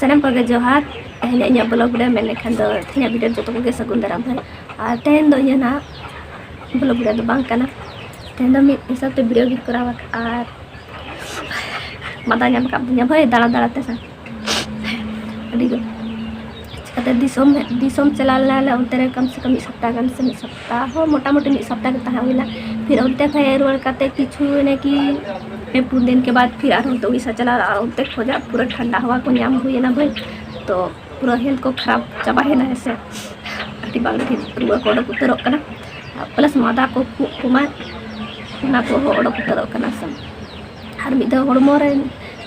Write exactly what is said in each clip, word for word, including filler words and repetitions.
ᱥᱟᱱᱟᱢ ᱠᱚᱜᱮ ᱡᱚᱦᱟᱨ᱾ ᱛᱮᱦᱮᱧᱟᱜ ᱤᱧᱟᱹᱜ vlog ᱨᱮ ᱢᱮᱱ ᱞᱮᱠᱷᱟᱱ ᱫᱚ ᱛᱮᱦᱮᱧᱟᱜ video ᱡᱚᱛᱚ ᱠᱚᱜᱮ ᱥᱟᱹᱜᱩᱱ ᱫᱟᱨᱟᱢ ᱵᱷᱟᱹᱭ᱾ ᱟᱨ ᱛᱮᱦᱮᱧ ᱫᱚ ᱤᱧᱟᱹᱜ ᱱᱟᱦᱟᱜ vlog video ᱫᱚ ᱵᱟᱝ ᱠᱟᱱᱟ, ᱛᱮᱦᱮᱧ ᱫᱚ ᱢᱤᱫ ᱦᱤᱥᱟᱹᱵ ᱛᱮ video ᱜᱤᱧ ᱠᱚᱨᱟᱣ ᱟᱠᱟᱫᱼᱟ᱾ ᱟᱨ ᱢᱟᱫᱟ ᱧᱟᱢ ᱟᱠᱟᱫ ᱵᱚᱱᱟ ᱵᱷᱟᱹᱭ ᱫᱟᱬᱟ ᱫᱟᱬᱟ ᱛᱮ ᱥᱮ ᱟᱹᱰᱤ ᱜᱮ᱾ ᱪᱤᱠᱟᱹᱛᱮ ᱫᱤᱥᱚᱢ ᱫᱤᱥᱚᱢ ᱪᱟᱞᱟᱣ ᱞᱮᱱᱟᱞᱮ, ᱚᱱᱛᱮ ᱨᱮ ᱠᱚᱢ ᱥᱮ ᱠᱚᱢ ᱢᱤᱫ ᱥᱚᱯᱛᱟ ᱜᱟᱱ ᱥᱮ ᱢᱤᱫ ᱥᱚᱯᱛᱟ ᱦᱚᱸ ᱢᱚᱴᱟᱢᱩᱴᱤ ᱢᱤᱫ ᱥᱚᱯᱛᱟ ᱜᱮ ᱛᱟᱦᱮᱸ ᱦᱩᱭᱱᱟ᱾ ᱯᱷᱤᱨ ᱚᱱᱛᱮ ᱠᱷᱚᱱ ᱦᱮᱡ ᱨᱩᱣᱟᱹᱲ ᱠᱟᱛᱮ ᱠᱤᱪᱷᱩ ᱢᱟᱱᱮ ᱠᱤ ᱯᱮ ᱯᱩᱱ ᱫᱤᱱ ᱠᱮ ᱵᱟᱫ ᱯᱷᱤᱨ ᱟᱨᱦᱚᱸ ᱚᱱᱛᱮ ᱩᱲᱤᱥᱥᱟ ᱪᱟᱞᱟᱣ ᱟᱨ ᱚᱱᱛᱮ ᱠᱷᱚᱱᱟᱜ ᱯᱩᱨᱟᱹ ᱴᱷᱟᱱᱰᱟ ᱦᱟᱣᱟ ᱠᱚ ᱧᱟᱢ ᱦᱩᱭᱮᱱᱟ ᱵᱷᱟᱹᱭ᱾ ᱛᱚ ᱯᱩᱨᱟᱹ health ᱠᱚ ᱠᱷᱟᱨᱟᱯ ᱪᱟᱵᱟᱭᱮᱱᱟ ᱦᱮᱸ ᱥᱮ, ᱟᱹᱰᱤ ᱵᱟᱝ ᱴᱷᱤᱠ ᱨᱩᱣᱟᱹ ᱠᱚ ᱚᱰᱚᱠ ᱩᱛᱟᱹᱨᱚᱜ ᱠᱟᱱᱟ, plus ᱢᱟᱫᱟ ᱠᱚ ᱠᱷᱩᱜ ᱠᱚᱢᱟ ᱚᱱᱟ ᱠᱚᱦᱚᱸ ᱚᱰᱚᱠ ᱩᱛᱟᱹᱨᱚᱜ ᱠᱟᱱᱟ ᱥᱮ᱾ ᱟᱨ ᱢᱤᱫ ᱫᱷᱟᱣ ᱦᱚᱲᱢᱚ ᱨᱮ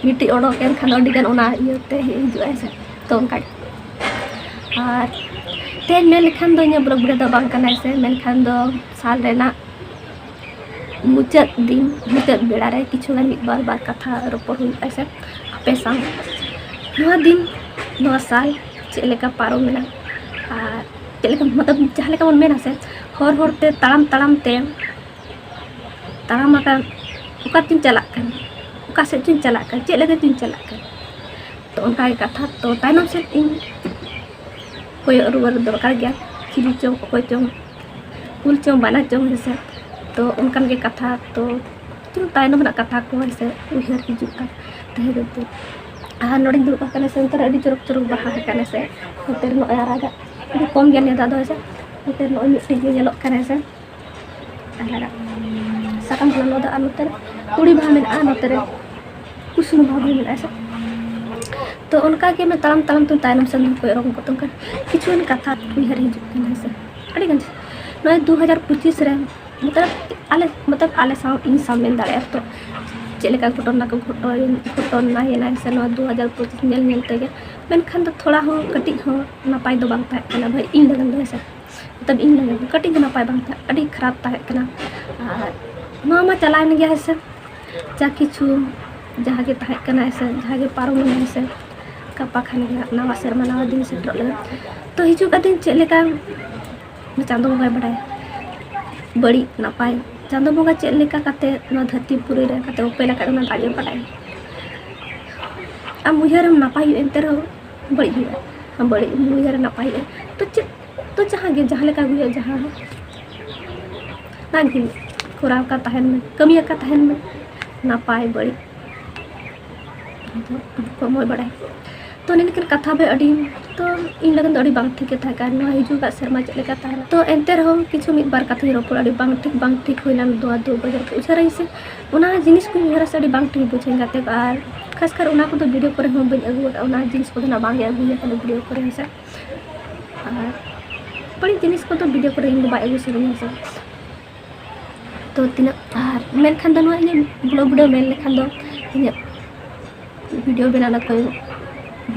ᱢᱤᱫᱴᱤᱡ ᱚᱰᱚᱠ ᱮᱱ ᱠᱷᱟᱱ ᱟᱹᱰᱤ ᱜᱟᱱ ᱚᱱᱟ ᱤᱭᱟᱹᱛᱮ ᱦᱤᱡᱩᱜᱼᱟ ᱦᱮᱸ ᱥᱮ᱾ ᱛᱚ ᱚᱱᱠᱟ ᱜᱮ᱾ ᱟᱨ ᱛᱮᱦᱮᱧ ᱢᱮᱱ ᱞᱮᱠᱷᱟᱱ ᱫᱚ ᱤᱧᱟᱹᱜ vlog video ᱫᱚ ᱵᱟᱝ ᱠᱟᱱᱟ ᱥᱮ, ᱢᱮᱱᱠᱷᱟᱱ ᱫᱚ ᱥᱟᱞ ᱨᱮᱱᱟᱜ ᱢᱩᱪᱟᱹᱫ ᱫᱤᱱ, ᱢᱩᱪᱟᱹᱫ ᱵᱮᱲᱟ ᱨᱮ ᱠᱤᱪᱷᱩ ᱜᱟᱱ ᱢᱤᱫ ᱵᱟᱨ ᱵᱟᱨ ᱠᱟᱛᱷᱟ ᱨᱚᱯᱚᱲ ᱦᱩᱭᱩᱜᱼᱟ ᱥᱮ ᱟᱯᱮ ᱥᱟᱶ᱾ ᱱᱚᱣᱟ ᱫᱤᱱ, ᱱᱚᱣᱟ ᱥᱟᱞ ᱪᱮᱫ ᱞᱮᱠᱟ ᱯᱟᱨᱚᱢᱮᱱᱟ ᱟᱨ ᱪᱮᱫ ᱞᱮᱠᱟ, ᱢᱚᱛᱞᱚᱵ ᱡᱟᱦᱟᱸ ᱞᱮᱠᱟ ᱵᱚᱱ ᱢᱮᱱᱟ ᱥᱮ, ᱦᱚᱨ ᱦᱚᱨ ᱛᱮ ᱛᱟᱲᱟᱢ ᱛᱟᱲᱟᱢ ᱛᱮ ᱛᱟᱲᱟᱢ ᱟᱠᱟᱫ ᱚᱠᱟ ᱛᱮᱧ ᱪᱟᱞᱟᱜ ᱠᱟᱱ, ᱚᱠᱟ ᱥᱮᱫ ᱪᱚᱧ ᱪᱟᱞᱟᱜ ᱠᱟᱱ, ᱪᱮᱫ ᱞᱟᱹᱜᱤᱫ ᱪᱚᱧ ᱪᱟᱞᱟᱜ ᱠᱟᱱ᱾ ᱛᱚ ᱚᱱᱠᱟ ᱜᱮ ᱠᱟᱛᱷᱟ, ᱛᱚ ᱛᱟᱭᱱᱚᱢ ᱥᱮᱫ ᱤᱧ ᱠᱚᱭᱚᱜ ᱨᱩᱣᱟᱹᱲ ᱫᱚᱨᱠᱟᱨ ᱜᱮᱭᱟ, ᱪᱤᱞᱤ ᱪᱚᱝ ᱚᱠᱚᱭ ᱪᱚᱝ, ᱠᱩᱞ ᱪᱚᱝ ᱵᱟᱱᱟ ᱪᱚᱝ ᱦᱮᱸ ᱥᱮ᱾ ᱛᱚ ᱚᱱᱠᱟᱱ ᱜᱮ ᱠᱟᱛᱷᱟ, ᱛᱚ ᱛᱟᱭᱱᱚᱢ ᱨᱮᱱᱟᱜ ᱠᱟᱛᱷᱟ ᱠᱚ ᱦᱮᱸ ᱥᱮ ᱩᱭᱦᱟᱹᱨ ᱦᱤᱡᱩᱜᱼᱟ ᱛᱟᱦᱮᱸ ᱠᱟᱛᱮ᱾ ᱟᱨ ᱱᱚᱰᱮᱧ ᱫᱩᱲᱩᱵ ᱟᱠᱟᱱᱟ ᱥᱮ, ᱚᱱᱛᱮ ᱨᱮ ᱟᱹᱰᱤ ᱪᱚᱨᱚᱠ ᱪᱚᱨᱚᱠ ᱵᱟᱦᱟ ᱟᱠᱟᱱᱟ ᱥᱮ, ᱱᱚᱛᱮ ᱨᱮ ᱱᱚᱜᱼᱚᱭ ᱟᱨᱟᱜᱟᱜ ᱟᱹᱰᱤ ᱠᱚᱢ ᱜᱮᱭᱟ ᱱᱤᱭᱟᱹ ᱫᱷᱟᱣ ᱫᱚ ᱦᱮᱸ ᱥᱮ᱾ ᱱᱚᱛᱮ ᱨᱮ ᱱᱚᱜᱼᱚᱭ ᱢᱤᱫᱴᱤᱡ ᱜᱮ ᱧᱮᱞᱚᱜ ᱠᱟᱱᱟ ᱦᱮᱸ ᱥᱮ᱾ ᱟᱨ ᱥᱟᱠᱟᱢ ᱠᱟᱱᱟ ᱱᱚᱣᱟ ᱫᱚ, ᱟᱨ ᱱᱚᱛᱮ ᱨᱮ ᱛᱩᱲᱤ ᱵᱟᱦᱟ ᱢᱮᱱᱟᱜᱼᱟ, ᱱᱚᱛᱮ ᱨᱮ ᱠᱩᱥᱱᱤ ᱵᱟᱦᱟ ᱦᱚᱸ ᱢᱮᱱᱟᱜᱼᱟ ᱥᱮ᱾ ᱛᱚ ᱚᱱᱠᱟ ᱜᱮ ᱢᱮ ᱛᱟᱲᱟᱢ ᱛᱟᱲᱟᱢ ᱛᱮ ᱛᱟᱭᱱᱚᱢ ᱥᱮᱱ ᱦᱚᱸ ᱠᱚᱭᱚᱜ ᱨᱚᱝ ᱠᱚ ᱛᱚ ᱚᱱᱠᱟ ᱠᱤᱪᱷᱩ ᱜᱟᱱ ᱠᱟᱛᱷᱟ ᱩᱭᱦᱟᱹᱨ ᱦᱤᱡᱩᱜ ᱠᱟᱱᱟ ᱦᱮᱸ ᱥᱮ᱾ ᱟᱹᱰᱤ ᱜᱟᱱ ᱱᱚᱜᱼᱚᱭ ᱫᱩ ᱦᱟᱡᱟᱨ ᱯᱚᱸᱪᱤᱥ ᱨᱮ ᱢᱚᱛᱞᱚᱵ ᱟᱞᱮ, ᱢᱚᱛᱞᱚᱵ ᱟᱞᱮ ᱥᱟᱶ, ᱤᱧ ᱥᱟᱶ ᱢᱮᱱ ᱫᱟᱲᱮᱭᱟᱜᱼᱟ ᱛᱚ ᱪᱮᱫ ᱞᱮᱠᱟ ᱜᱷᱚᱴᱚᱱᱟ ᱠᱚ ᱜᱷᱚᱴᱚᱱ, ᱜᱷᱚᱴᱚᱱᱟᱭᱮᱱᱟ ᱦᱮᱸ ᱥᱮ, ᱱᱚᱣᱟ ᱫᱩ ᱦᱟᱡᱟᱨ ᱯᱚᱸᱪᱤᱥ ᱧᱮᱞ ᱧᱮᱞ ᱛᱮᱜᱮ᱾ ᱢᱮᱱᱠᱷᱟᱱ ᱫᱚ ᱛᱷᱚᱲᱟ ᱦᱚᱸ ᱠᱟᱹᱴᱤᱡ ᱦᱚᱸ ᱱᱟᱯᱟᱭ ᱫᱚ ᱵᱟᱝ ᱛᱟᱦᱮᱸ ᱠᱟᱱᱟ ᱵᱷᱟᱹᱭ, ᱤᱧ ᱞᱟᱹᱜᱤᱫ ᱫᱚ ᱦᱮᱸ ᱥᱮ᱾ ᱢᱚᱛᱞᱚᱵ ᱤᱧ ᱞᱟᱹᱜᱤᱫ ᱫᱚ ᱠᱟᱹᱴᱤᱡ ᱦᱚᱸ ᱱᱟᱯᱟᱭ ᱵᱟᱝ ᱛᱟᱦᱮᱸ, ᱟᱹᱰᱤ ᱠᱷᱟᱨᱟᱯ ᱛᱟᱦᱮᱸ ᱠᱟᱱᱟ᱾ ᱟᱨ ᱱᱚᱣᱟ ᱢᱟ ᱪᱟᱞᱟᱣᱮᱱ ᱜᱮᱭᱟ ᱦᱮᱸ ᱥᱮ, ᱡᱟ ᱠᱤᱪᱷᱩ ᱡᱟᱦᱟᱸ ᱜᱮ ᱛᱟᱦᱮᱸ ᱠᱟᱱᱟ ᱦᱮᱸ ᱥᱮ, ᱡᱟᱦᱟᱸ ᱜᱮ ᱯᱟᱨᱚᱢᱮᱱᱟ ᱦᱮᱸ ᱥᱮ, ᱜᱟᱯᱟ ᱠᱷᱟᱱ ᱜᱮ ᱦᱟᱸᱜ ᱱᱟᱣᱟ ᱥᱮᱨᱢᱟ, ᱱᱟᱣᱟ ᱫᱤᱱ ᱥᱮᱴᱮᱨᱚᱜ ᱞᱟᱹᱜᱤᱫ᱾ ᱛᱚ ᱦᱤᱡᱩᱜ ᱠᱟᱱ ᱫᱤᱱ ᱪᱮᱫ ᱞᱮᱠᱟ ᱪᱟᱸᱫᱚ ᱵᱚᱸᱜᱟᱭ ᱵᱟᱰᱟᱭᱟ, ᱵᱟᱹᱲᱤᱡ ᱱᱟᱯᱟᱭ ᱪᱟᱸᱫᱚ ᱵᱚᱸᱜᱟ ᱪᱮᱫ ᱞᱮᱠᱟ ᱠᱟᱛᱮ ᱱᱚᱣᱟ ᱫᱷᱟᱹᱨᱛᱤ ᱯᱩᱨᱤ ᱨᱮ ᱠᱟᱛᱮ ᱩᱯᱮᱞ ᱟᱠᱟᱫ ᱚᱱᱟ ᱫᱚ ᱟᱡ ᱮ ᱵᱟᱰᱟᱭᱟ᱾ ᱟᱢ ᱩᱭᱦᱟᱹᱨᱟᱢ ᱱᱟᱯᱟᱭ ᱦᱩᱭᱩᱜᱼᱟ, ᱮᱱᱛᱮ ᱨᱮᱦᱚᱸ ᱵᱟᱹᱲᱤᱡ ᱦᱩᱭᱩᱜᱼᱟ᱾ ᱟᱢ ᱵᱟᱹᱲᱤᱡ ᱮᱢ ᱩᱭᱦᱟᱹᱨᱟ ᱱᱟᱯᱟᱭ ᱦᱩᱭᱩᱜᱼᱟ, ᱛᱚ ᱪᱮᱫ, ᱛᱚ ᱡᱟᱦᱟᱸ ᱜᱮ, ᱡᱟᱦᱟᱸ ᱞᱮᱠᱟ ᱦᱩᱭᱩᱜᱼᱟ, ᱡᱟᱦᱟᱸ ᱦᱚᱸ ᱚᱱᱟᱜᱮ ᱠᱚᱨᱟᱣ ᱟᱠᱟ ᱛᱟᱦᱮᱱ ᱢᱮ, ᱠᱟᱹᱢᱤ ᱟᱠᱟ ᱛᱟᱦᱮᱱ ᱢᱮ, ᱱᱟᱯᱟᱭ ᱵᱟᱹᱲᱤᱡ ᱟᱫᱚ ᱚᱠᱚᱭ ᱵᱟᱲᱟᱭ᱾ ᱛᱚ ᱱᱤᱭᱟᱹ ᱞᱮᱠᱟᱱ ᱠᱟᱛᱷᱟ ᱵᱷᱟᱭ ᱟᱹᱰᱤ, ᱛᱚ ᱤᱧ ᱞᱟᱹᱜᱤᱫ ᱫᱚ ᱟᱹᱰᱤ ᱵᱟᱝ ᱴᱷᱤᱠ ᱜᱮ ᱛᱟᱦᱮᱸ ᱠᱟᱱᱟ᱾ ᱱᱚᱣᱟ ᱦᱤᱡᱩᱜ ᱟᱜ ᱥᱮᱨᱢᱟ ᱪᱮᱫ ᱞᱮᱠᱟ ᱛᱟᱦᱮᱱᱟ? ᱛᱚ ᱮᱱᱛᱮ ᱨᱮᱦᱚᱸ ᱠᱤᱪᱷᱩ ᱢᱤᱫ ᱵᱟᱨ ᱠᱟᱛᱷᱟᱧ ᱨᱚᱯᱚᱲ, ᱟᱹᱰᱤ ᱵᱟᱝ ᱴᱷᱤᱠ, ᱵᱟᱝ ᱴᱷᱤᱠ ᱦᱩᱭᱱᱟ, ᱱᱚᱣᱟ ᱫᱩᱠ ᱵᱟᱡᱟᱨ ᱠᱚ ᱩᱭᱦᱟᱹᱨᱟᱹᱧ ᱥᱮ, ᱚᱱᱟ ᱡᱤᱱᱤᱥ ᱠᱚᱧ ᱩᱭᱦᱟᱹᱨᱟ ᱥᱮ, ᱟᱹᱰᱤ ᱵᱟᱝ ᱴᱷᱤᱠ ᱵᱩᱡᱷᱟᱹᱣ ᱠᱟᱛᱮ᱾ ᱟᱨ ᱠᱷᱟᱥ ᱠᱟᱨ ᱚᱱᱟ ᱠᱚᱫᱚ ᱵᱷᱤᱰᱤᱭᱳ ᱠᱚᱨᱮ ᱦᱚᱸ ᱵᱟᱹᱧ ᱟᱹᱜᱩ ᱟᱠᱟᱫᱼᱟ, ᱚᱱᱟ ᱡᱤᱱᱤᱥ ᱠᱚᱫᱚ ᱱᱟᱜ ᱵᱟᱝ ᱜᱮ ᱟᱹᱜᱩ ᱦᱩᱭ ᱟᱠᱟᱱᱟ ᱵᱷᱤᱰᱤᱭᱳ ᱠᱚᱨᱮ ᱦᱮᱸ ᱥᱮ᱾ ᱟᱨ ᱵᱟᱹᱲᱤᱡ ᱡᱤᱱᱤᱥ ᱠᱚᱫᱚ ᱵᱷᱤᱰᱤᱭᱳ ᱠᱚᱨᱮ ᱤᱧ ᱫᱚ ᱵᱟᱭ ᱟᱹᱜᱩ ᱥᱟᱱᱟᱧᱟ ᱦᱮᱸ ᱥᱮ᱾ ᱛᱚ ᱛᱤᱱᱟᱹᱜ, ᱟᱨ ᱢᱮᱱᱠᱷᱟᱱ ᱫᱚ ᱱᱚᱣᱟ ᱤᱧᱟᱹᱜ ᱵᱞᱚᱜ ᱵᱷᱤᱰᱤᱭᱳ ᱢᱮᱱ ᱞᱮᱠᱷᱟᱱ ᱫᱚ ᱤᱧᱟᱹᱜ ᱵᱷᱤᱰᱤᱭᱳ ᱵᱮᱱᱟᱣ ᱫᱚ ᱠᱚᱭ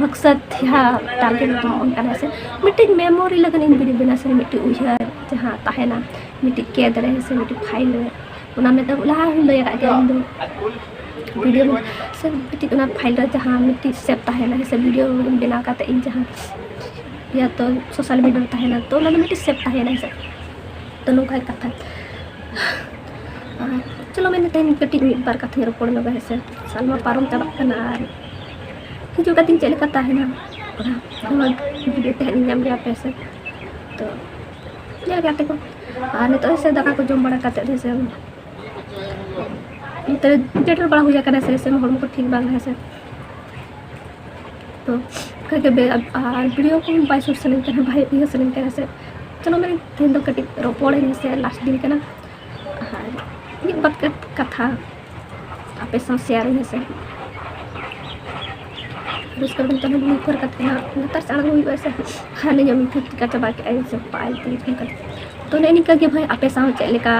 ᱢᱚᱠᱥᱚᱫ ᱡᱟᱦᱟᱸ ᱴᱟᱨᱜᱮᱴ ᱫᱚ ᱚᱱᱠᱟᱱᱟ ᱥᱮ, ᱢᱤᱫᱴᱤᱡ ᱢᱮᱢᱳᱨᱤ ᱞᱮᱠᱟᱱ ᱤᱧ ᱵᱷᱤᱰᱤᱭᱳ ᱵᱮᱱᱟᱣ ᱥᱮ, ᱢᱤᱫᱴᱤᱡ ᱩᱭᱦᱟᱹᱨ ᱡᱟᱦᱟᱸ ᱛᱟᱦᱮᱱᱟ ᱢᱤᱫᱴᱤᱡ ᱠᱮᱫ ᱨᱮ ᱥᱮ ᱢᱤᱫᱴᱤᱡ ᱯᱷᱟᱭᱤᱞ ᱨᱮ, ᱚᱱᱟ ᱢᱮᱱᱛᱮ ᱞᱟᱦᱟ ᱦᱚᱸᱧ ᱞᱟᱹᱭ ᱟᱠᱟᱫ ᱜᱮᱭᱟ ᱤᱧ ᱫᱚ ᱵᱷᱤᱰᱤᱭᱳ ᱥᱮ ᱢᱤᱫᱴᱤᱡ ᱚᱱᱟ ᱯᱷᱟᱭᱤᱞ ᱨᱮ ᱡᱟᱦᱟᱸ ᱢᱤᱫᱴᱤᱡ ᱥᱮᱵᱷ ᱛᱟᱦᱮᱱᱟ ᱥᱮ, ᱵᱷᱤᱰᱤᱭᱳ ᱵᱮᱱᱟᱣ ᱠᱟᱛᱮ ᱤᱧ ᱡᱟᱦᱟᱸ ᱤᱭᱟᱹ ᱛᱚ ᱥᱳᱥᱟᱞ ᱢᱤᱰᱤᱭᱟ ᱨᱮ ᱛᱟᱦᱮᱱᱟ, ᱛᱚ ᱚᱱᱟ ᱫᱚ ᱢᱤᱫᱴᱤᱡ ᱥᱮᱵᱷ ᱛᱟᱦᱮᱱᱟ ᱦᱮᱸ ᱥᱮ᱾ ᱛᱚ ᱱᱚᱝᱠᱟᱭ ᱠᱟᱛᱷᱟ᱾ ᱟᱨ ᱪᱚᱞᱚ ᱢᱮᱱ ᱛᱮᱦᱮᱧ ᱠᱟᱹᱴᱤᱡ ᱢᱤᱫ ᱵᱟᱨ ᱠᱟᱛᱷᱟᱧ ᱨᱚᱯᱚᱲ ᱧᱚᱜᱟ ᱦᱮᱸ ᱥᱮ᱾ ᱥᱟᱞ ᱢᱟ ᱯᱟᱨᱚᱢ ᱪᱟᱵᱟᱜ ᱠᱟᱱᱟ ᱟᱨ ᱦᱤᱡᱩᱜ ᱠᱟᱛᱮᱧ ᱪᱮᱫ ᱞᱮᱠᱟ ᱛᱟᱦᱮᱱᱟ, ᱚᱱᱟ ᱵᱷᱤᱰᱤᱭᱳ ᱛᱮ ᱦᱟᱸᱜ ᱧᱮᱞ ᱧᱟᱢ ᱜᱮᱭᱟ ᱯᱮ ᱥᱮ᱾ ᱛᱚ ᱧᱮᱞ ᱜᱮᱭᱟ ᱯᱮ ᱠᱚ᱾ ᱟᱨ ᱱᱤᱛᱚᱜ ᱦᱮᱸ ᱥᱮ ᱫᱟᱠᱟ ᱠᱚ ᱡᱚᱢ ᱵᱟᱲᱟ ᱠᱟᱛᱮᱫ ᱦᱮᱸ ᱥᱮ ᱱᱚᱛᱮ ᱡᱮᱴᱮᱨ ᱵᱟᱲᱟ ᱦᱩᱭ ᱟᱠᱟᱱᱟ ᱥᱮ, ᱥᱮ ᱦᱚᱲᱢᱚ ᱠᱚ ᱴᱷᱤᱠ ᱵᱟᱝ ᱦᱮᱸ ᱥᱮ᱾ ᱛᱚ ᱚᱱᱠᱟᱜᱮ ᱵᱮ-, ᱟᱨ ᱵᱷᱤᱰᱤᱭᱳ ᱠᱚ ᱵᱟᱭ ᱥᱩᱴ ᱥᱟᱱᱟᱧ ᱠᱟᱱᱟ, ᱵᱟᱭ ᱤᱭᱟᱹ ᱥᱟᱱᱟᱧ ᱠᱟᱱᱟ ᱥᱮ᱾ ᱪᱚᱞᱚ ᱢᱮᱱ ᱛᱮᱦᱮᱧ ᱫᱚ ᱠᱟᱹᱴᱤᱡ ᱨᱚᱯᱚᱲᱟᱹᱧ ᱥᱮ, ᱞᱟᱥᱴ ᱫᱤᱱ ᱠᱟᱱᱟ᱾ ᱟᱨ ᱢᱤᱫ ᱵᱟᱨ ᱠᱟᱛ-, ᱠᱟᱛᱷᱟ ᱟᱯᱮ ᱥᱟᱶ ᱥᱮᱭᱟᱨᱟᱹᱧ ᱦᱮᱸ ᱥᱮ᱾ ᱨᱟᱹᱥᱠᱟᱹ ᱫᱚ ᱛᱟᱦᱮᱱᱟ ᱵᱩᱞᱩᱝ ᱠᱚᱨᱮ ᱠᱟᱛᱮ ᱦᱟᱸᱜ ᱞᱟᱛᱟᱨ ᱥᱮᱫ ᱟᱬᱜᱚ ᱦᱩᱭᱩᱜᱼᱟ ᱥᱮ᱾ ᱦᱟᱱᱮ ᱧᱚᱜ ᱢᱤᱫ ᱴᱷᱤᱠ ᱴᱷᱤᱠᱟ ᱪᱟᱵᱟ ᱠᱮᱜᱼᱟᱭ ᱥᱮ ᱯᱟᱭ ᱛᱤ ᱴᱷᱤᱠ ᱠᱟᱛᱮ᱾ ᱛᱚ ᱱᱮᱜᱼᱮ ᱱᱤᱝᱠᱟᱹ ᱜᱮ ᱵᱷᱟᱭ ᱟᱯᱮ ᱥᱟᱶ ᱪᱮᱫ ᱞᱮᱠᱟ,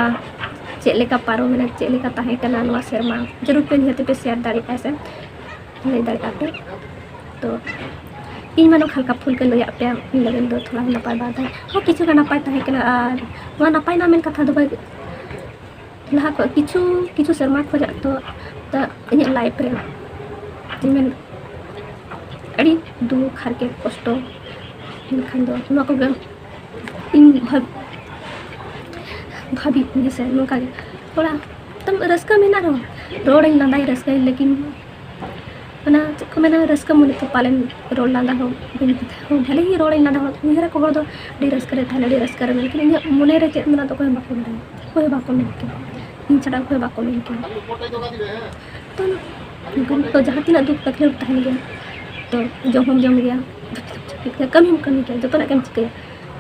ᱪᱮᱫ ᱞᱮᱠᱟ ᱯᱟᱨᱚᱢᱮᱱᱟ, ᱪᱮᱫ ᱞᱮᱠᱟ ᱛᱟᱦᱮᱸ ᱠᱟᱱᱟ ᱱᱚᱣᱟ ᱥᱮᱨᱢᱟ, ᱡᱟᱹᱨᱩᱲ ᱯᱮ ᱱᱤᱦᱟᱹᱛ ᱯᱮ ᱥᱮᱭᱟᱨ ᱫᱟᱲᱮᱭᱟᱜᱼᱟ ᱥᱮ ᱞᱟᱹᱭ ᱫᱟᱲᱮᱭᱟᱜᱼᱟ ᱯᱮ᱾ ᱛᱚ ᱤᱧ ᱢᱟ ᱱᱚᱝᱠᱟ ᱦᱟᱞᱠᱟ ᱯᱷᱩᱞᱠᱟ ᱞᱟᱹᱭᱟᱫ ᱯᱮᱭᱟ, ᱤᱧ ᱞᱟᱹᱜᱤᱫ ᱫᱚ ᱛᱷᱚᱲᱟ ᱱᱟᱯᱟᱭ ᱵᱟᱝ ᱛᱟᱦᱮᱸ, ᱦᱚᱸ ᱠᱤᱪᱷᱩ ᱜᱟᱱ ᱱᱟᱯᱟᱭ ᱛᱟᱦᱮᱸ ᱠᱟᱱᱟ᱾ ᱟᱨ ᱱᱚᱣᱟ ᱱᱟᱯᱟᱭ ᱨᱮᱱᱟᱜ ᱢᱮᱱ ᱠᱟᱛᱷᱟ ᱫᱚ ᱵᱷᱟᱭ ᱞᱟᱦᱟ ᱠᱷᱚᱱ ᱠᱤᱪᱷᱩ, ᱠᱤᱪᱷᱩ ᱥᱮᱨᱢᱟ ᱠᱷᱚᱱᱟᱜ ᱛᱚ, ᱛᱟ-, ᱤᱧᱟᱹᱜ ᱞᱟᱭᱤᱯᱷ ᱨᱮ ᱡᱮᱢᱚᱱ ᱟᱹᱰᱤ ᱫᱩᱠ ᱦᱟᱨᱠᱮᱛ ᱠᱚᱥᱴᱚ, ᱢᱮᱱᱠᱷᱟᱱ ᱫᱚ ᱱᱚᱣᱟ ᱠᱚᱜᱮ ᱤᱧ ᱵᱷᱟᱵ-, ᱵᱷᱟᱵᱤ ᱦᱮᱸ ᱥᱮ, ᱱᱚᱝᱠᱟ ᱜᱮ ᱛᱷᱚᱲᱟ ᱛᱟᱢ ᱨᱟᱹᱥᱠᱟᱹ ᱢᱮᱱᱟᱜ ᱨᱮᱦᱚᱸ, ᱨᱚᱲᱟᱹᱧ ᱞᱟᱸᱫᱟᱭ ᱨᱟᱹᱥᱠᱟᱹᱭ, ᱞᱮᱠᱤᱱ ᱚᱱᱟ ᱪᱮᱫ ᱠᱚ ᱢᱮᱱᱟ, ᱨᱟᱹᱥᱠᱟᱹ ᱢᱚᱱᱮ ᱛᱮ ᱯᱟᱞᱮᱱ ᱨᱚᱲ ᱞᱟᱸᱫᱟ ᱦᱚᱸ ᱵᱟᱹᱧ ᱵᱩᱡᱷᱟᱹᱣᱟ᱾ ᱵᱷᱟᱞᱮ ᱜᱮ ᱨᱚᱲᱟᱹᱧ ᱞᱟᱸᱫᱟ ᱦᱚᱸ, ᱩᱭᱦᱟᱹᱨᱟᱠᱚ ᱦᱚᱲ ᱫᱚ ᱟᱹᱰᱤ ᱨᱟᱹᱥᱠᱟᱹ ᱨᱮ ᱛᱟᱦᱮᱱᱟ, ᱟᱹᱰᱤ ᱨᱟᱹᱥᱠᱟᱹ ᱨᱮ, ᱢᱮᱱᱠᱷᱟᱱ ᱤᱧᱟᱹᱜ ᱢᱚᱱᱮ ᱨᱮ ᱪᱮᱫ ᱢᱮᱱᱟᱜ ᱫᱚ ᱚᱠᱚᱭ ᱦᱚᱸ ᱵᱟᱠᱚ ᱵᱟᱲᱟᱭᱟ, ᱚᱠᱚᱭ ᱦᱚᱸ ᱵᱟᱠᱚ ᱢᱮᱱ ᱠᱮᱭᱟ, ᱤᱧ ᱪᱷᱟᱰᱟ ᱚᱠᱚᱭ ᱦᱚᱸ ᱵᱟᱠᱚ ᱢᱮᱱ ᱠᱮᱭᱟ᱾ ᱛᱚ ᱱᱚᱝᱠᱟ ᱫᱚ ᱡᱟᱦᱟᱸ ᱛᱤᱱᱟᱹᱜ ᱫᱩᱠ ᱛᱟᱠᱞᱤᱯ ᱛᱟᱦᱮᱱ ᱜᱮᱭᱟ, ᱛᱚ ᱡᱚᱢ ᱦᱚᱸᱢ ᱡᱚᱢ ᱜᱮᱭᱟ, ᱠᱟᱹᱢᱤ ᱦᱚᱸᱢ ᱠᱟᱹᱢᱤ ᱜᱮᱭᱟ, ᱡᱚᱛᱚᱱᱟᱜ ᱜᱮᱢ ᱪᱤᱠᱟᱹᱭᱟ,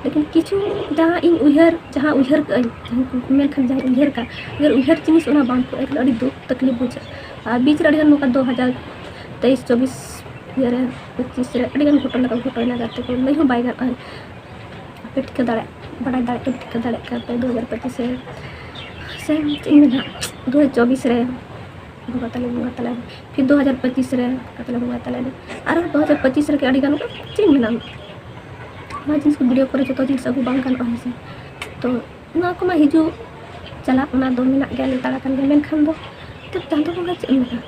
ᱞᱮᱠᱤᱱ ᱠᱤᱪᱷᱩ ᱡᱟᱦᱟᱸ ᱤᱧ ᱩᱭᱦᱟᱹᱨ, ᱡᱟᱦᱟᱸ ᱩᱭᱦᱟᱹᱨ ᱠᱟᱜ ᱟᱹᱧ, ᱡᱟᱦᱟᱸ ᱠᱩᱠᱢᱩ, ᱢᱮᱱᱠᱷᱟᱱ ᱡᱟᱦᱟᱸ ᱩᱭᱦᱟᱹᱨ ᱠᱟᱜ, ᱩᱭᱦᱟᱹᱨ, ᱩᱭᱦᱟᱹᱨ ᱡᱤᱱᱤᱥ ᱚᱱᱟ ᱵᱟᱝ ᱯᱩᱨᱟᱹᱜᱼᱟ, ᱮᱱᱠᱷᱟᱱ ᱟᱹᱰᱤ ᱫᱩᱠ ᱛᱟᱠᱞᱤᱯ ᱵᱩᱡᱷᱟᱹᱜᱼᱟ᱾ ᱟᱨ ᱵᱤᱪ ᱨᱮ ᱟᱹᱰᱤᱜᱟᱱ ᱱᱚᱝᱠᱟ ᱫᱩ ᱦᱟᱡᱟᱨ ᱛᱮᱭᱤᱥ ᱪᱚᱵᱵᱤᱥ ᱤᱭᱟᱹ ᱨᱮ, ᱯᱚᱸᱪᱤᱥ ᱨᱮ ᱟᱹᱰᱤᱜᱟᱱ ᱜᱷᱚᱴᱚᱱᱟ ᱠᱚ ᱜᱷᱚᱴᱟᱣᱮᱱᱟ, ᱜᱟᱛᱮ ᱠᱚ ᱞᱟᱹᱭ ᱦᱚᱸ ᱵᱟᱭ ᱜᱟᱱᱚᱜᱼᱟ᱾ ᱟᱯᱮ ᱴᱷᱤᱠᱟᱹ ᱫᱟᱲᱮᱭᱟᱜ, ᱵᱟᱰᱟᱭ ᱫᱟᱲᱮᱭᱟᱜ ᱯᱮ, ᱴᱷᱤᱠᱟᱹ ᱫᱟᱲᱮᱭᱟᱜ ᱠᱟᱱ ᱯᱮ, ᱫᱩ ᱦᱟᱡᱟᱨ ᱯᱚᱸᱪᱤᱥ ᱨᱮ ᱥᱮ ᱪᱮᱫ ᱤᱧ ᱢᱮᱱᱟ, ᱫᱩ ᱦᱟᱡᱟᱨ ᱪᱚᱵᱵᱤᱥ ᱨᱮ ᱵᱚᱸᱜᱟ ᱛᱟᱞᱮ, ᱵᱚᱸᱜᱟ ᱛᱟᱞᱮ, ᱯᱷᱤᱨ ᱫᱩ ᱦᱟᱡᱟᱨ ᱯᱚᱸᱪᱤᱥ ᱨᱮ ᱵᱚᱸᱜᱟ ᱛᱟᱞᱮ, ᱵᱚᱸᱜᱟ ᱛᱟᱞᱮ, ᱟᱨᱦᱚᱸ ᱫᱩ ᱦᱟᱡᱟᱨ ᱯᱚᱸᱪᱤᱥ ᱨᱮᱜᱮ ᱟᱹᱰᱤᱜᱟᱱ ᱪᱮᱫ ᱤᱧ ᱢᱮᱱᱟ, ᱱᱚᱣᱟ ᱡᱤᱱᱤᱥ ᱠᱚ ᱵᱷᱤᱰᱤᱭᱳ ᱠᱚᱨᱮ ᱡᱚᱛᱚ ᱡᱤᱱᱤᱥ ᱟᱹᱜᱩ ᱵᱟᱝ ᱜᱟᱱᱚᱜᱼᱟ, ᱦᱮᱸ ᱥᱮ᱾ ᱛᱚ ᱱᱚᱣᱟ ᱠᱚᱢᱟ ᱦᱤᱡᱩᱜ ᱪᱟᱞᱟᱜ, ᱚᱱᱟ ᱫᱚ ᱢᱮᱱᱟᱜ ᱜᱮᱭᱟ, ᱞᱮᱛᱟᱲ ᱟᱠᱟᱱ ᱜᱮᱭᱟ, ᱢᱮᱱᱠᱷᱟᱱ ᱫᱚ ᱪᱟᱸᱫᱚ ᱵᱚᱸᱜᱟ ᱪᱮᱫ ᱮᱢ ᱢᱮᱱᱟ,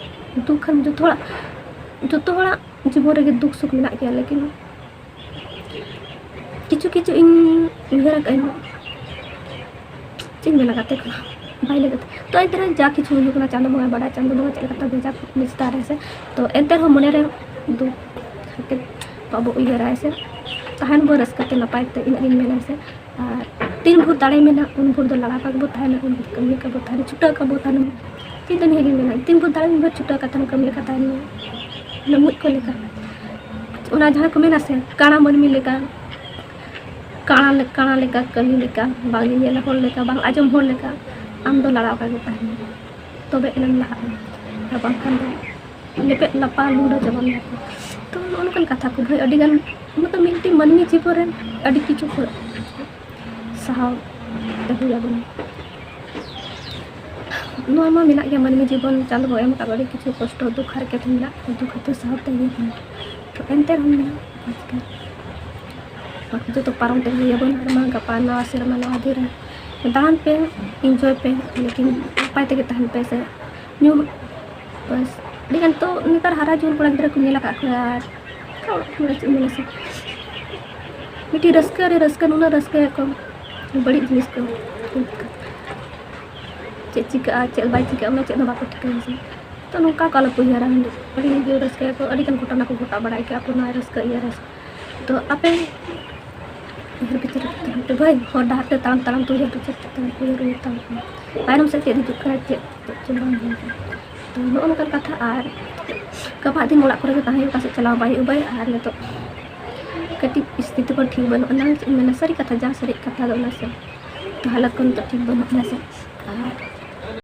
ᱫᱩᱠ ᱠᱷᱟᱱ ᱡᱚᱛᱚ ᱦᱚᱲᱟᱜ, ᱡᱚᱛᱚ ᱦᱚᱲᱟᱜ ᱡᱤᱵᱚᱱ ᱨᱮᱜᱮ ᱫᱩᱠ ᱥᱩᱠ ᱢᱮᱱᱟᱜ ᱜᱮᱭᱟ, ᱞᱮᱠᱤᱱ ᱠᱤᱪᱷᱩ ᱠᱤᱪᱷᱩ ᱤᱧ ᱩᱭᱦᱟᱹᱨ ᱟᱠᱟᱫ ᱟᱹᱧ, ᱪᱮᱫ ᱤᱧ ᱢᱮᱱᱟ, ᱜᱟᱛᱮ ᱠᱚ ᱵᱟᱭ ᱞᱟᱹᱜᱤᱫ᱾ ᱛᱚ ᱮᱱᱛᱮ ᱨᱮᱦᱚᱸ ᱡᱟ ᱠᱤᱪᱷᱩ ᱦᱩᱭᱩᱜ ᱠᱟᱱᱟ, ᱪᱟᱸᱫᱚ ᱵᱚᱸᱜᱟ ᱵᱟᱰᱟᱭ, ᱪᱟᱸᱫᱚ ᱵᱚᱸᱜᱟ ᱪᱮᱫ ᱞᱮᱠᱟᱛᱮ ᱵᱷᱮᱡᱟ ᱠᱚ ᱪᱮᱛᱟᱱ ᱨᱮ ᱥᱮ᱾ ᱛᱚ ᱮᱱᱛᱮ ᱨᱮᱦᱚᱸ ᱢᱚᱱᱮ ᱨᱮ ᱫᱩᱠ ᱦᱟᱨᱠᱮᱛ ᱵᱟᱵᱚ ᱩᱭᱦᱟᱹᱨᱟ ᱥᱮ, ᱛᱟᱦᱮᱱ ᱵᱚ ᱨᱟᱹᱥᱠᱟᱹ ᱛᱮ ᱱᱟᱯᱟᱭ ᱛᱮ, ᱤᱱᱟᱹᱜ ᱜᱤᱧ ᱢᱮᱱᱟ ᱥᱮ᱾ ᱟᱨ ᱛᱤᱱ ᱵᱷᱳᱨ ᱫᱟᱲᱮ ᱢᱮᱱᱟᱜ ᱩᱱ ᱵᱷᱳᱨ ᱫᱚ ᱞᱟᱲᱟ ᱠᱟᱜ ᱵᱚ ᱛᱟᱦᱮᱱᱟ, ᱩᱱ ᱵᱷᱳᱨ ᱠᱟᱹᱢᱤ ᱠᱟᱜ ᱵᱚ ᱛᱟᱦᱮᱱᱟ, ᱪᱷᱩᱴᱟᱹᱣ ᱠᱟᱜ ᱵᱚ ᱛᱟᱦᱮᱱᱟ᱾ ᱤᱧ ᱫᱚ ᱱᱤᱭᱟᱹ ᱜᱤᱧ ᱢᱮᱱᱟ, ᱛᱤᱱ ᱵᱷᱳᱨ ᱫᱟᱲᱮ ᱩᱱ ᱵᱷᱳᱨ ᱪᱷᱩᱴᱟᱹᱣ ᱠᱟᱛᱮᱢ ᱠᱟᱹᱢᱤ ᱠᱟᱜ ᱛᱟᱦᱮᱱ ᱢᱮ, ᱚᱱᱟ ᱢᱩᱡ ᱠᱚ ᱞᱮᱠᱟ᱾ ᱚᱱᱟ ᱡᱟᱦᱟᱸ ᱠᱚ ᱢᱮᱱᱟ ᱥᱮ, ᱠᱟᱬᱟ ᱢᱟᱹᱱᱢᱤ ᱞᱮᱠᱟ, ᱠᱟᱬᱟ ᱞᱮ-, ᱠᱟᱬᱟ ᱞᱮᱠᱟ ᱠᱟᱹᱢᱤ ᱞᱮᱠᱟ, ᱵᱟᱝ ᱧᱮᱧᱮᱞ ᱦᱚᱲ ᱞᱮᱠᱟ, ᱵᱟᱝ ᱟᱸᱡᱚᱢ ᱦᱚᱲ ᱞᱮᱠᱟ, ᱟᱢ ᱫᱚ ᱞᱟᱲᱟᱣ ᱟᱠᱟᱫ ᱜᱮ ᱛᱟᱦᱮᱱ ᱢᱮ, ᱛᱚᱵᱮ ᱮᱱᱟᱝ ᱞᱟᱦᱟᱜ ᱟᱢ, ᱟᱨ ᱵᱟᱝᱠᱷᱟᱱ ᱫᱚ ᱞᱮᱯᱮᱫ ᱞᱟᱯᱟ ᱞᱩᱰᱟᱹ ᱪᱟᱵᱟ ᱢᱮᱭᱟ ᱠᱚ᱾ ᱛᱚ ᱱᱚᱜᱼᱚ ᱱᱚᱝᱠᱟᱱ ᱠᱟᱛᱷᱟ ᱠᱚ ᱵᱷᱟᱹᱭ, ᱟᱹᱰᱤᱜᱟᱱ, ᱢᱚᱛᱞᱚᱵ ᱢᱤᱫᱴᱤᱡ ᱢᱟᱹᱱᱢᱤ ᱡᱤᱵᱚᱱ ᱨᱮ ᱟᱹᱰᱤ ᱠᱤᱪᱷᱩ ᱠᱚ ᱥᱟᱦᱟᱣ ᱛᱮ ᱦᱩᱭ ᱟᱵᱚᱱᱟ᱾ ᱱᱚᱣᱟ ᱢᱟ ᱢᱮᱱᱟᱜ ᱜᱮᱭᱟ, ᱢᱟᱹᱱᱢᱤ ᱡᱤᱵᱚᱱ ᱪᱟᱸᱫᱚ ᱵᱚᱸᱜᱟ ᱮᱢ ᱟᱠᱟᱫ ᱵᱚᱱᱟ, ᱟᱹᱰᱤ ᱠᱤᱪᱷᱩ ᱠᱚᱥᱴᱚ, ᱫᱩᱠ, ᱦᱟᱨᱠᱮᱛ ᱢᱮᱱᱟᱜ, ᱫᱩᱠ ᱦᱟᱨᱠᱮᱛ ᱥᱟᱦᱟᱣ ᱛᱮ ᱦᱩᱭ ᱟᱵᱚᱱᱟ᱾ ᱛᱚ ᱮᱱᱛᱮ ᱨᱮᱦᱚᱸ ᱢᱮᱱᱟᱜ ᱡᱚᱛᱚ ᱯᱟᱨᱚᱢ ᱛᱮ ᱦᱩᱭ ᱟᱵᱚᱱᱟ, ᱟᱨ ᱢᱟ ᱜᱟᱯᱟ ᱱᱟᱣᱟ ᱥᱮᱨᱢᱟ ᱱᱟᱣᱟ ᱫᱤᱱ ᱨᱮ ᱫᱟᱬᱟᱱ ᱯᱮ, ᱤᱱᱡᱚᱭ ᱯᱮ, ᱞᱮᱠᱤᱱ ᱱᱟᱯᱟᱭ ᱛᱮᱜᱮ ᱛᱟᱦᱮᱱ ᱯᱮ ᱥᱮ᱾ ᱧᱩ, ᱵᱟᱥ, ᱟᱹᱰᱤᱜᱟᱱ ᱛᱚ ᱱᱮᱛᱟᱨ ᱦᱟᱨᱟ ᱡᱩᱣᱟᱹᱱ ᱠᱚᱲᱟ ᱜᱤᱫᱽᱨᱟᱹ ᱠᱚ ᱧᱮᱞ ᱟᱠᱟᱫ ᱠᱚᱣᱟ, ᱟᱨ ᱚᱲᱟᱜ ᱠᱚᱨᱮ ᱪᱮᱫ ᱮᱢ ᱢᱮᱱᱟ ᱥᱮ, ᱢᱤᱫᱴᱤᱡ ᱨᱟᱹᱥᱠᱟᱹ ᱨᱮ ᱨᱟᱹᱥᱠᱟᱹ, ᱱᱩᱱᱟᱹᱜ ᱨᱟᱹᱥᱠᱟᱹᱭᱟᱠᱚ, ᱵᱟᱹᱲᱤᱡ ᱡᱤᱱᱤᱥ ᱠᱚ, ᱪᱮᱫ ᱪᱤᱠᱟᱹᱜᱼᱟ, ᱪᱮᱫ ᱵᱟᱭ ᱪᱤᱠᱟᱹᱜᱼᱟ, ᱚᱱᱟ ᱪᱮᱫ ᱦᱚᱸ ᱵᱟᱠᱚ ᱴᱷᱤᱠᱟᱹᱭᱟ ᱥᱮ᱾ ᱛᱚ ᱱᱚᱝᱠᱟ ᱠᱚ ᱟᱞᱚ ᱯᱮ ᱩᱭᱦᱟᱹᱨᱟ, ᱟᱹᱰᱤ ᱡᱳᱨ ᱨᱟᱹᱥᱠᱟᱹᱭᱟᱠᱚ, ᱟᱹᱰᱤ ᱜᱟᱱ ᱜᱷᱚᱴᱚᱱᱟ ᱠᱚ ᱜᱷᱚᱴᱟᱣ ᱵᱟᱲᱟᱭ ᱜᱮᱭᱟ ᱟᱵᱚ ᱱᱚᱣᱟ ᱨᱟᱹᱥᱠᱟᱹ ᱤᱭᱟᱹ ᱨᱮ᱾ ᱛᱚ ᱟᱯᱮ ᱩᱭᱦᱟᱹᱨ ᱵᱤᱪᱟᱹᱨ ᱠᱟᱛᱮ ᱛᱟᱲᱟᱢ ᱯᱮ ᱵᱷᱟᱹᱭ, ᱦᱚᱨ ᱰᱟᱦᱟᱨ ᱛᱮ ᱛᱟᱲᱟᱢ ᱛᱟᱲᱟᱢ ᱛᱮ ᱩᱭᱦᱟᱹᱨ ᱵᱤᱪᱟᱹᱨ ᱠᱟᱛᱮ ᱛᱟᱲᱟᱢ ᱯᱮ, ᱩᱭᱦᱟᱹᱨ ᱩᱭᱦᱟᱹᱨ ᱛᱟᱲᱟᱢ ᱯᱮ᱾ ᱛᱟᱭᱱᱚᱢ ᱥᱮᱫ ᱪᱮᱫ ᱦᱤᱡᱩᱜ ᱠᱟᱱᱟ, ᱪᱮᱫ ᱪᱮᱫ ᱵᱟᱝ ᱦᱩᱭᱩᱜ ᱠᱟᱱᱟ᱾ ᱛᱚ ᱱᱚᱜᱼᱚ ᱱᱚᱝᱠᱟᱱ ᱠᱟᱛᱷᱟ᱾ ᱟᱨ ᱜᱟᱯᱟ ᱫᱤᱱ ᱚᱲᱟᱜ ᱠᱚᱨᱮ ᱜᱮ ᱛᱟᱦᱮᱸ ᱦᱩᱭᱩᱜᱼᱟ, ᱚᱠᱟ ᱥᱮᱫ ᱪᱟᱞᱟᱣ ᱵᱟᱭ ᱦᱩᱭᱩᱜᱼᱟ ᱵᱷᱟᱹᱭ᱾ ᱟᱨ ᱱᱤᱛᱚᱜ ᱠᱟᱹᱴᱤᱡ ᱥᱛᱷᱤᱛᱤ ᱠᱚ ᱴᱷᱤᱠ ᱵᱟᱹᱱᱩᱜ ᱟᱱᱟ, ᱪᱮᱫ ᱤᱧ ᱢᱮᱱᱟ, ᱥᱟᱹᱨᱤ ᱠᱟᱛᱷᱟ, ᱡᱟ ᱥᱟᱹᱨᱤ ᱠᱟᱛᱷᱟ ᱫᱚ ᱚᱱᱟ ᱥᱮ᱾ ᱛᱚ ᱦᱟᱞᱚᱛ ᱠᱚ ᱱᱤᱛᱚᱜ ᱴᱷᱤᱠ ᱵᱟᱹᱱᱩᱜ ᱟᱱᱟ ᱥᱮ᱾ ᱟᱨ